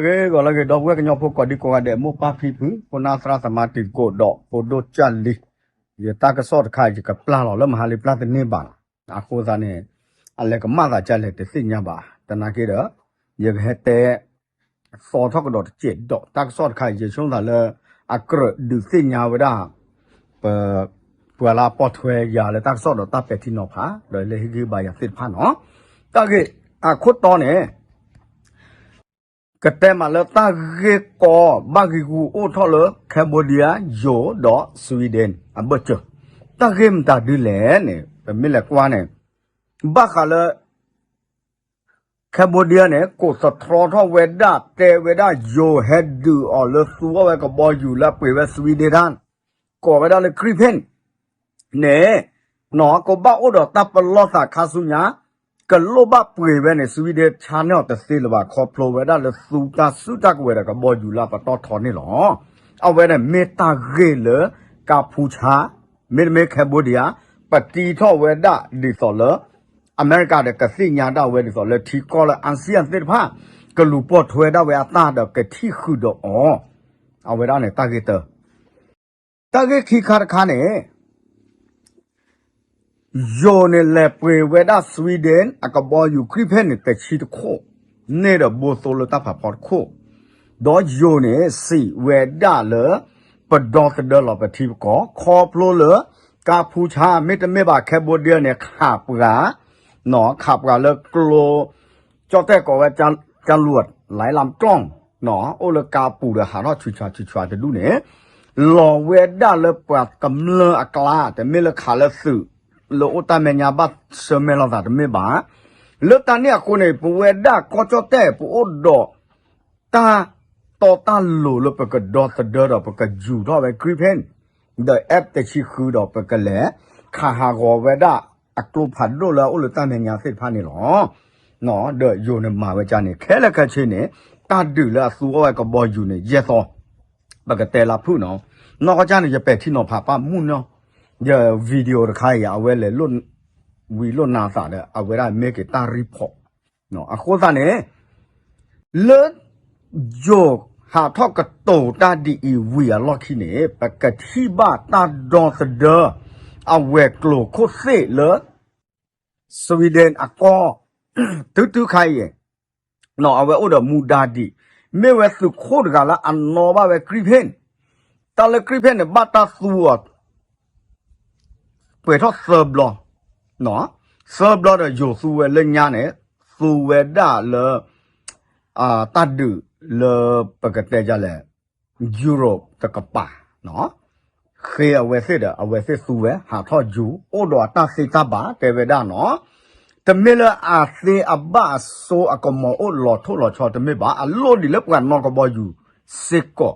ဂ့ၤဂီၤလၢအဂ့ၤ ဒီပုၢ်ဝဲၢ်ကညီဖိကိးဒံကိးဂၤဒဲး မိၢ်ပၢ်ဖံဖု ဖိနၢ်သရၣ်သမါတံၤသကိးဒီးဖိဒိၣ်ကၢ်လံၤ, ယတၢ်ကစီၣ်တခါ ယကပျၢ်လီၤလၢမဟါလံ ပျၢ်တန့ၢ်ဘၣ်လီၤ. အဃိသတးန့ၣ် အလဲၤကမၣ်သးဒ်လဲၣ်တသ့ၣ်ညါဘၣ်. သနာ်က့ဒီး ယကဟဲတဲ သီထီၣ်ကဒီးတစဲးဒီး တၢ်ကစီၣ်တခါအံၤ ယဆိကမိၣ်သးလၢ အကြၢးဒုးသ့ၣ်ညါဝဲဒၣ် ပ ပှၤလၢအပိာ်ထွဲယၤလၢတၢ်ကစီၣ်ဒီးတၢ်ပဲာ်ထံနီၤဖး ဒီးလၢဟ့ၣ်ဂံၢ်ဘါယၤသ့ၣ်တဖၣ်န့ၣ်, တၢ်ဂ့ၢ်အခိၣ်တီန့ၣ် ကတဲမးလၢတၢ်ဂ့ၢ်ကီဘၣ်ဂံာ်ဂူာ်အိၣ်ထီၣ်လၢ Cambodia, ယိၤ ဒီး Sweden အဘၢၣ်စၢၤ, တၢ်ဂ့ၢ်မတၤဒ်လဲၣ်န့ၣ် ပမ့ၢ်လဲၤကွၢ်န့ၣ် ဘၣ်ဃးလၢ Cambodia န့ၣ် ကိးသတြီထီၣ်ဝဲဒၣ် တဲဝဲဒၣ်ယိၤဟဲဒုးအီၤလၢသူအီၣ်ဝဲကဘီယူၤလၢအပှ့ၤဝဲ Sweden တၢ်, ကိးဝဲဒၣ်လၢ Gripen န့ၣ် ကဘၣ်အိၣ်ဒီးတၢ်ပလီၢ်သးခါဆူညါ, ကလိၣ်ဘၣ်ပှ့ၤဝဲန့ၣ် Sweden ဆါန့ၢ်အီၤတသ့လၢၤဘၣ် ခီဖျိဝဲဒၣ်လၢသူတၢ်စုတၢ်ကဝဲၤဒီးကဘီယူၤလၢအပတီၢ်ထီန့ၣ်လီၤ. အဝဲန့ၣ်မ့ၢ်တၢ်ဂ့ၢ်လၢ ကါဖူဆါ မ့တမ့ၢ် Cambodia ပတံထီၣ်ဝဲဒၣ်ဒ်သိးလၢ အမဲရကၤဒီးကသ့ၣ်ညါဒၣ်ဝဲဒ်သိးလၢထံကီၢ်လၢ ASEAN သ့ၣ်တဖၣ် ကလူၤပိာ်ထွဲဒၣ်ဝဲအတၢ်ဒီးကထံၣ်ဃုာ်ဒီးအီၤ, အဝဲဒၣ်န့ၣ်တၢ်ဂ့ၢ်တၢ တၢ်ဂ့ၢ်ခံခါတခါန့ၣ် ယိၤန့ၣ်လဲၤပှ့ၤဝဲဒၣ် Sweden အကဘီယူၤ Gripen န့ၣ် တဆံတခိၣ်, န့ၢ်ဒီးဘိသိလၢတၢ်ဖးဖီတခိၣ်, ဒီးယိၤန့ၣ် စံးဝဲဒၣ်လၢ ပဒီသဒၢလီၤပထံပကီၢ် ခီဖျိလၢ ကါဖူဆါ မ့တမ့ၢ်ဘၣ် Cambodia န့ၣ် ခးပှၤ ခးပှၤလၢကျိ ကၠီၣ်တဲၣ်ကိးဝဲ ကၠၢ်လွဲး လၢလၢကီၢ် အိၣ်လၢကါပူၤဒီးဟးထီၣ်ဆူၣ်ဆါဆူၣ်ဆါတဒူၣ်န့ၣ် လီၤဝဲဒၣ်လၢပှၤကမျၢၢ်အကျါ တမ့ၢ်လၢခးလၢသုး လၢအိၣ်တၢ်မဲာ်ညါဘၣ်ဆၢမဲာ်လိာ်သးတမ့ၢ်ဘၣ်. လၢတၢ်န့ၣ်အဃိန့ၣ် ပဝဲဒၣ်ကီၢ်ကၠီၣ်တဲၣ် ပအိၣ်ဒီး တၢ်တီတၢ်လိၤလၢပကဒီသဒၢဒီးပကယူၤထီၣ်ဝဲ Gripen ဒီး F တဆံဃုဒီးပကလဲၤ ခးဟးဂီၤဝဲဒၣ်အကျိဖးဒိၣ်လၢအအိၣ်လၢတၢ်မဲာ်ညါသ့ၣ်တဖၣ်န့ၣ်လီၤ. ဒီးယိၤန့ၣ်မၤဝဲဒ်န့ၣ် ခဲလၢာ်ခဲဆ့န့ၣ် တၢ်ဒုးလၢအသူအီၣ်ဝဲကဘီယူၤန့ၣ် ယဲၢ်သီ ပကတဲလၢဖုၣ်နီၤ, နီၢ်ကီၢ်ကၢ်န့ၣ် ယပဲာ်ထံနီၤဖးပာ်မုၢ်နီၤ, ယ video တခါအံၤ အဝဲလဲၤ ဝံၤလိာ်နၤသးဒီး အဝဲဒၣ်မ့ၢ်က့ၤတၢ် report အဃိသတးန့ၣ် လၢ ယိၤဟးထီၣ်ကတိၤတၢ်ဒ်အံၤဝံၤအလီၢ်ခံန့ၣ် ပကထံၣ်ဘၣ်တၢ်ဒီသဒၢ အဝဲၤကျိၤခိၣ်သ့ၣ်လၢ Sweden အကီၢ် တုၤတုၤခါအံၤ အဝဲအိၣ်ဒီးမူဒါဒံး မ့ၢ်ဝဲသုးခိၣ်တဂၤလၢအနီၣ်ဘၣ်ဝဲ Gripen, တၢ်လၢ Gripen န့ၣ် ဘၣ်တၢ်သူအီၤ ပှဲၤထီၣ်သၢဘျီ, သၢဘျီဒီးယိၤသူဝဲလၢညါန့ၣ် သူဝဲဒၣ်လၢ တၢ်ဒုးလၢပကတဲဒ်လဲၣ် Europe တကပၤ ဃ့အဝဲသ့ၣ်ဒီး အဝဲသ့ၣ်သူဝဲ ဟးထီၣ်ယူၤ အိၣ်ဒီးအတၢ်သ့တၢ်ဘၣ် တဲဝဲဒၣ်နီၤ, တမ့ၢ်လၢအသ့အဘၣ်အစိအကမီၤအိၣ်လီၤထိၣ်လီၤဆီတမ့ၢ်ဘၣ် အလိၣ်ဒံးလၢပှၤနီၣ်ကဘီယူၤစ့ၢ်ကီး,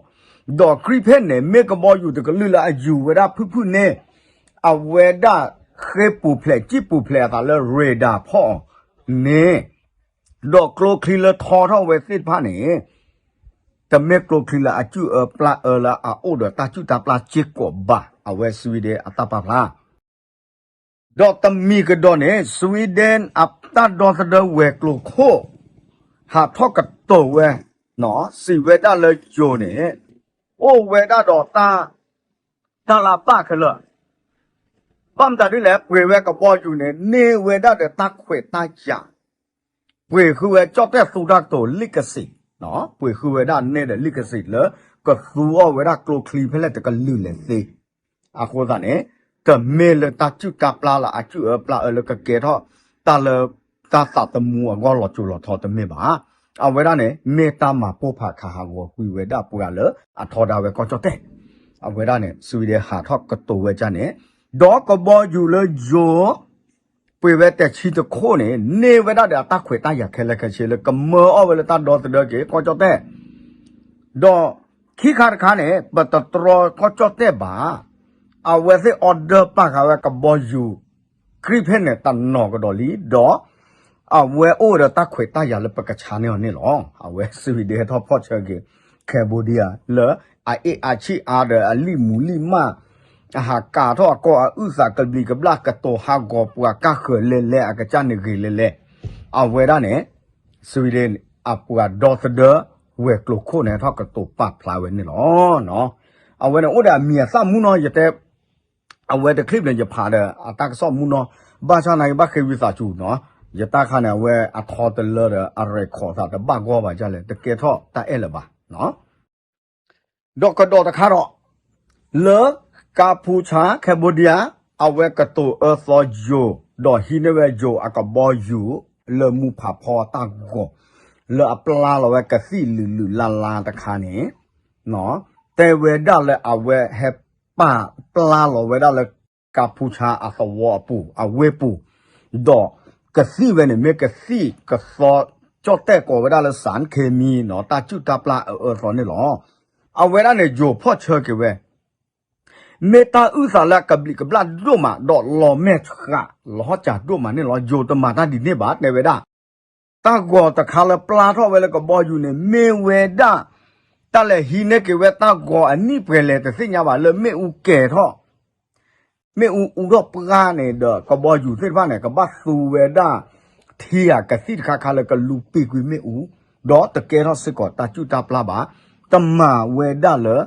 ဒီး Gripen န့ၣ် မ့ၢ်ကဘီယူၤတကလုာ်လၢအယူၤဝဲဒၣ်ဖုၣ်ဖုၣ်န့ၣ် အဝဲဒၣ်ဃ့ပူၤဖျဲး စံၣ်ပူၤဖျဲးအသးလၢ radar ဖီၣ်အီၤန့ၣ် ဒီးကျိချံလၢထီထီၣ်ဝဲသ့ၣ်တဖၣ်န့ၣ် တမ့ၢ်ကျိချံလၢအစုၣ်အၢပျၢ်အၢလၢအအိၣ်ဒီးတၢ်စုၣ်တၢ်ပျၢ်စ့ၢ်ကီးဘၣ် အဝဲ Sweden အတၢ်ပာ်ဖျါ ဒီးတမံၤကဒီးန့ၣ် Sweden အတၢ်ဒီသဒၢဝဲၤကျိၤခိၣ် ဟးထီၣ်ကတိၤဝဲ စံးဝဲဒၣ်လၢယိၤန့ၣ် အိၣ်ဝဲဒၣ်ဒီး တၢ်လၢအဘၣ်ခဲလၢာ် ဘၣ်မတၤဒ်လဲၣ် ပှ့ၤဝဲကဘီယူၤန့ၣ် န့ၢ်ဝဲဒၣ်ဒီးတၢ်ခွဲးတၢ်ယာ် ပှ့ၤဃုဝဲကၠီၣ်တဲၣ်သူတၢ်ကတိၤ လံာ်ကစံး, ပှ့ၤဃုဝဲဒၣ်န့ၢ်ဒီးလံာ်ကစံးလၢ ကသူအီၣ်ဝဲဒၣ်ကျိချံဖဲလဲၣ်တကလုာ်လဲၣ်သ့. အဃိသတးန့ၣ် တမ့ၢ်လၢတၢ်စုၣ်တၢ်ပျၢ်လၢအစုၣ်အၢပျၢ်အၢလၢကကဲထီၣ် တၢ်လၢ တၢ်သးသမူအဂီၢ်လီၤစိၤလီၤထီတမ့ၢ်ဘၣ်. အဝဲဒၣ်န့ၣ် မ့ၢ်တၢ်မၤပိၢ်ဖးခးဟးဂီၤကွံာ်ဝဲဒၣ်ပှၤလၢအထီဒါဝဲကီၢ်ကၠီၣ်တဲၣ်. အဝဲဒၣ်န့ၣ် Sweden ဟးထီၣ်ကတိၤဝဲဒ်န့ၣ်, ဒီးကဘီယူၤလၢယိၤ ပှ့ၤဝဲတဆံတခိၣ်န့ၣ် န့ၢ်ဝဲဒၣ်ဒီးအတၢ်ခွဲးတၢ်ယာ်ခဲလၢာ်ခဲဆ့လၢ ကမၢအီၣ်ဝဲလၢတၢ်ဒီသဒၢက့ၤကီၢ်ကၠီၣ်တဲၣ်, ဒီးခံခါတခါန့ၣ် ပတတြီကီၢ်ကၠီၣ်တဲၣ်ဘၣ်. အဝဲသ့ၣ် order ပာ်ဃာ်ဝဲကဘီယူၤ Gripen န့ၣ် တနီၤကဒီးလံ ဒီး အဝဲအိၣ်ဒီးတၢ်ခွဲးတၢ်ယာ်လၢပကဆါန့ၢ်အီၤန့ၣ်လီၤ. အဝဲ Sweden ဟဲထီၣ်ဖီၣ်ဆၢက့ၤ Cambodia လၢအအ့ၣ်အါဆံၣ်အါဒီးအလံာ်မူၤလံာ်မၢ် အဟးကၤထီၣ်အကီၢ်အအုၣ်သးကဘျံးကဘျၣ် ကတိၤဟးဂီၤပှၤကၢ်ဃၢၤလဲၤလဲၤ အကစၢ်န့ၣ်ဂ့ၤလဲၤလဲၤ. အဝဲဒၣ်န့ၣ် Sweden အပှၤဒီသဒၢ ဝဲၤကျိၤခိၣ်န့ၣ် ဟဲထီၣ်ကတိၤပာ်ဖျါဝဲန့ၣ်လီၤ. အဝဲန့ၣ်အိၣ်ဒီးအမံၤအသၣ်မူနီၤ ယတဲ အဝဲတချံၣ်န့ၣ် ယဖးဒီးအတၢ်ကစီၣ်မူနီၤ ဘၣ်ဆၣ်နာ်က့ဘၣ်ဃ့ဝံသးစူၤနီၤ ယတၢ်ခါန့ၣ် အဝဲအထီတလၢဒီးအ record သးတဘၣ်ဂီၢ်ဘၣ်ဒ်လဲၣ် တကဲထီၣ်တၢ်အဲၣ်လၢၤဘၣ် ဒီးကဒီးတခါဒီး လၢ ကၣ်ဖူဆါ Cambodia အဝဲကတိၤအၢသီယိၤ ဒီးဟံးန့ၢ်ဝဲယိၤအကဘီယူၤ လၢမူဖးဖီတၢ်ဂီၤ လၢအပျၢ်လီၤဝဲကသံၣ်လုာ်လုာ်လါလါတခါန့ၣ် တဲဝဲဒၣ်လၢအဝဲဟဲပာ်ပျၢ်လီၤဝဲဒၣ်လၢ ကၣ်ဖူဆါအသဝီအပူၤ အဝ့ၢ်ပူၤ ဒီးကသံၣ်ဝဲန့ၣ် မ့ၢ်ကသံၣ်ကသီ ကၠီၣ်တဲၣ်ကိးဝဲဒၣ်လၢ စၣ်ခ့မံ နီၤ တၢ်စုၣ်တၢ်ပျၢ်အအၢအသီန့ၣ်လီၤ. အဝဲဒၣ်န့ၣ် ယိၤဖီၣ်ဆၢက့ၤဝဲ မ့ၢ်တၢ်အုၣ်သးလၢအကဘျံးကဘျၣ်ဒိၣ်မး ဒီးလီၤမဲာ်ဆှးလီၤဟီၣ်စၢၤဒိၣ်မးန့ၣ်လီၤ. ယိၤတမၤတၢ်ဒ်န့ၣ်ဘၣ် တဲဝဲဒၣ် တၢ်ဂီၤတခါလၢပျၢ်ထီၣ်ဝဲလၢကဘီယူၤန့ၣ် မ့ၢ်ဝဲဒၣ် တၢ်လဲၤဟံးန့ၢ်က့ၤဝဲတၢ်ဂီၤအနံၣ်ပှဲၤလဲၣ်တသ့ၣ်ညါဘၣ် လၢမ့ၣ်အူကဲၤထီၣ် မ့ၣ်အူအူထီၣ်ပှၢ်န့ၣ်ဒီး ကဘီယူၤသ့ၣ်တဖၣ်န့ၣ် ကဘၣ်သူဝဲဒၣ် ထံဧါကသံၣ်တခါခါလၢကလူပံာ်ကွံာ်မ့ၣ်အူ, ဒီးတကဲထီၣ်စ့ၢ်ကီးတၢ်စုၣ်တၢ်ပျၢ်ဘၣ်, တမၤဝဲဒၣ်လၢ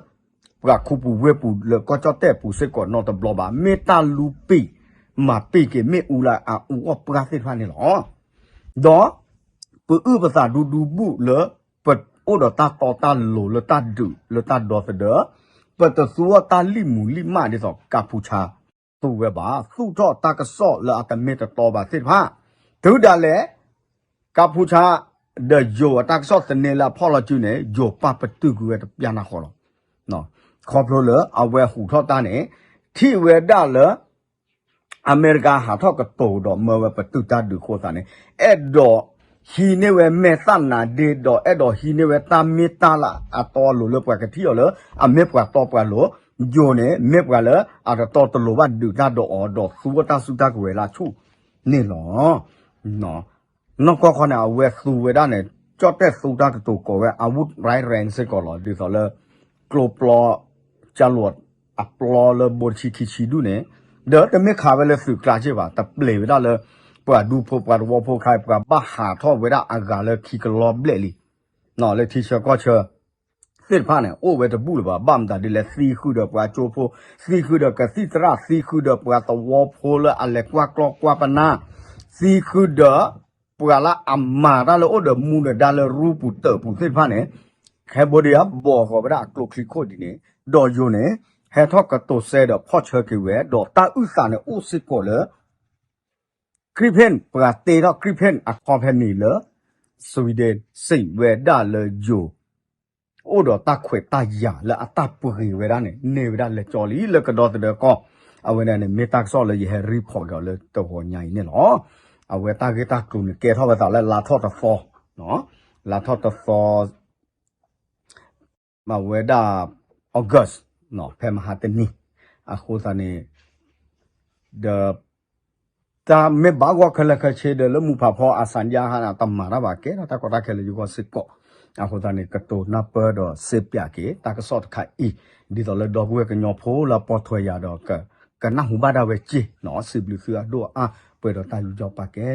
ပှၤခူပူၤဝ့ၢ်ပူၤလၢကီၢ်ကၠီၣ်တဲၣ်ပူၤစ့ၢ်ကီးနီတဘျီဘၣ်, မ့ၢ်တၢ်လူပံာ် မၤပံာ်က့ၤမ့ၣ်အူလၢအအူအီၣ်ပှၢ်သ့ၣ်တဖၣ်န့ၣ်လီၤ. ဒီး ပအုၣ်ပသးဒူဒူဘူၣ်လၢ ပအိၣ်ဒီးတၢ်တီတၢ်လိၤလၢတၢ်ဒုးလၢတၢ်ဒီသဒၢ, ပတသူအီၣ်တၢ်လံၣ်မူလံၣ်မးဒ်သိးကၣ်ဖူဆါ သူဝဲဘၣ်, သူၣ်ထီၣ်တၢ်ကစီၣ်လၢအတမ့ၢ်တတီဘၣ်သ့ၣ်တဖၣ်, တုၤဒၣ်လဲာ် ကၣ်ဖူဆါ ဒီးယိၤအတၢ်ကစီၣ်သန့လၢအဖီၣ်လီၤစုန့ၣ် ယိၤပာ်ပတုာ်ကွံာ်ဝဲတပျၢ်နၢ်ဃီလီၤ. ခီဖျိလၢအဝဲဟူးထီၣ်တၢ်န့ၣ် ထံၣ်ဝဲဒၣ်လၢ အမဲရကၤဟးထီၣ်ကတိၤဒီးမၢဝဲပတုာ်တၢ်ဒုးအဃိသတးန့ၣ် အဲၣ်ဒိးဟံးန့ၢ်ဝဲမဲာ်သၣ်နါဒ့ ဒီးအဲၣ်ဒိးဟံးန့ၢ်ဝဲတၢ်မ့ၢ်တၢ်လၢအတီအလိၤလၢပှၤကထံၣ်အီၤလၢ အမ့ၢ်ပှၤတီပှၤလိၤ, ယိၤန့ၣ် မ့ၢ်ပှၤလၢအတတီတလိၤဘၣ်ဒုးတၢ်ဒီးအီၤ ဒီးသူဝဲတၢ်စုတၢ်ကဝဲၤလၢအဆူၣ်န့ၣ်လီၤ. နီၢ်ကီၢ်ခီန့ၣ် အဝဲသူဝဲဒၣ်န့ၣ် ကၠီၣ်တဲၣ်သူတၢ်ကတိၤကိးဝဲ အဝူရၢၣ်ရၢၣ်စ့ၢ်ကီးလီၤ. ဒ်သိးလၢ ကျိပျီ ကၠလိာ် အပျီလၢဘိတဆံခံဆံဒူၣ်န့ၣ်, ဒီးတမ့ၢ်ခးဝဲလၢသုးကျါစ့ၢ်ဘၣ်, တပျဲၤဝဲဒၣ်လၢ ပှၤဒူဖိပှၤသဝီဖိခါအံၤ ပှၤဘၣ်ဟးထီၣ်ဝဲဒၣ်အဂၤလၢခံကလီဘျဲၣ်လံ. လၢထံဆၢကီၢ်ဆၢ သ့ၣ်တဖၣ်န့ၣ် အိၣ်ဝဲတဘူၣ်လၢၤဘၣ်, ဘၣ်မတၤဒ်လဲၣ် သံဃုာ်ဒီးပှၤကၠိဖိ, သံဃုာ်ဒီးကသံၣ်သရၣ်, သံဃုာ်ဒီးပှၤသဝီဖိလၢအလဲၤကွၢ်ကျီကွၢ်ပနၢ်, သံဃုာ်ဒီး ပှၤလၢအမၤတၢ်လၢအိၣ်ဒီးမူဒီးဒါလၢရူပူၤတၢၢ်ပူၤသ့ၣ်တဖၣ်န့ၣ်, Cambodia ဘီၣ်ဃီၤဝဲဒၣ်အကျိချံခိၣ်ဒ်န့ၣ်, ဒီးယိၤန့ၣ် ဟဲထီၣ်ကတိၤစဲဒီးဖီၣ်ဆၢက့ၤဝဲ, ဒီးတၢ်အုၣ်သးန့ၣ်အိၣ်စ့ၢ်ကီးလၢ Gripen ပှၤတ့ထီၣ် Gripen အ company လၢ Sweden စံးဝဲဒၣ်လၢယိၤ အိၣ်ဒီးတၢ်ခွဲးတၢ်ယာ်လၢအတၢ်ပှ့ၤဝဲဒၣ်န့ၣ် န့ၢ်ဝဲဒၣ်လဲၤကၠီလံလၢကဒီသဒၢကီၢ်, အဝဲန့ၣ်န့ၣ် မ့ၢ်တၢ်ကစီၣ်လၢယဟဲ report က့ၤအီၤလၢတဂီၤညါအံၤန့ၣ်လီၤ. အဝဲတၢ်ဂ့ၢ်တၢ်ကျိၤန့ၣ် ကဲထီၣ်ဝဲသးလၢလါထီၣ်တသီ, လါထီၣ်တသီ မၤဝဲဒၣ် August ဖဲမဟါတနံၤ, အဃိသတးန့ၣ် ဒီး တၢ်မ့ၢ်ဘၣ်ဂီၢ်ခဲလၢာ်ခဲဆ့ဒီး လၢမူဖးဖီအစၣ်ယါဟါန့ၣ် တမၤတၢ်ဘၣ် ကဲထီၣ်တၢ်ကီတၢ်ခဲလၢယဂီၢ်စ့ၢ်ကီး, အဃိသတးန့ၣ် ကတိၤနၢ်ပၢၢ်ဒီးစ့ပၠးက့ၤ တၢ်ကစီၣ်တခါအံၤ, ဒ်သိးလၢဒီပုၢ်ဝဲၢ်ကညီဖိလၢအပိာ်ထွဲယၤဒီး ကနၢ်ဟူဘၣ်ဒၣ်ဝဲစ့ၢ်နီၤ, စံးဘျုးသုအဒိၣ်အါ ပှဲၤဒီးတၢ်ယူးယီၣ်ပာ်ကဲ